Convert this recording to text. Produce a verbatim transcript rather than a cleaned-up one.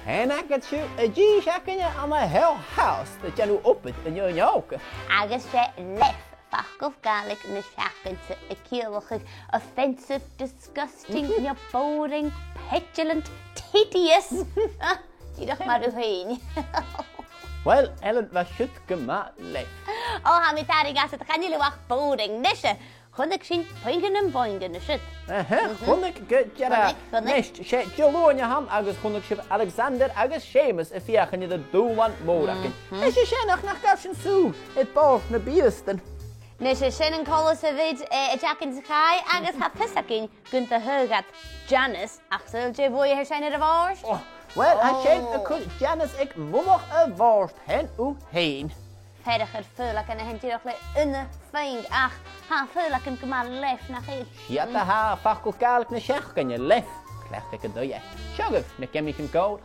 Tha agad seo a dhà seachdainean an-seo fhathast a' dèanamh obair an-diugh. Agus 's e Leif, facal Gàidhlig na seachdain-sa, a' ciallachadh offensive, disgusting, no boring, petulant, tedious. Ah, dìreach mar thu fhèin. Uill, Ellen, bha siud gu math, Leif. Ò, tha mi a' tarraing asad, chan eil thu ach boring. Nise, chunnaic sinn puingean nam boingean an siud. Aha, chunnaic gu dearbh. Chunnaic, chunnaic. Nise, 's e Diluain a th' ann agus chunnaic sibh Alexander agus Seumas a' feuchainn ri dùbhlan mòr againn. Nise, 's e nach, nach gabh sinn sùil air bòrd nam biastan. Nise, sin an coltas a bhiodh, eh, a' tighinn sa chaidh agus tha fios againn gun do thagh iad Janice, ach saoil dè bhuaidh a tha sin air a' bhòrd? Ò, uill, tha sin a' cur Janice aig mullach a' bhòrd fhèin. Feuch am faodadh iad a thighinn dìreach le aon phuing, ach tha am faodadh iad gu math leibh, nach eil? 'S iad a tha facal Gàidhlig na seachdain, leibh. Cleachd aig an taigh. Seo agaibh na geamaichean còir.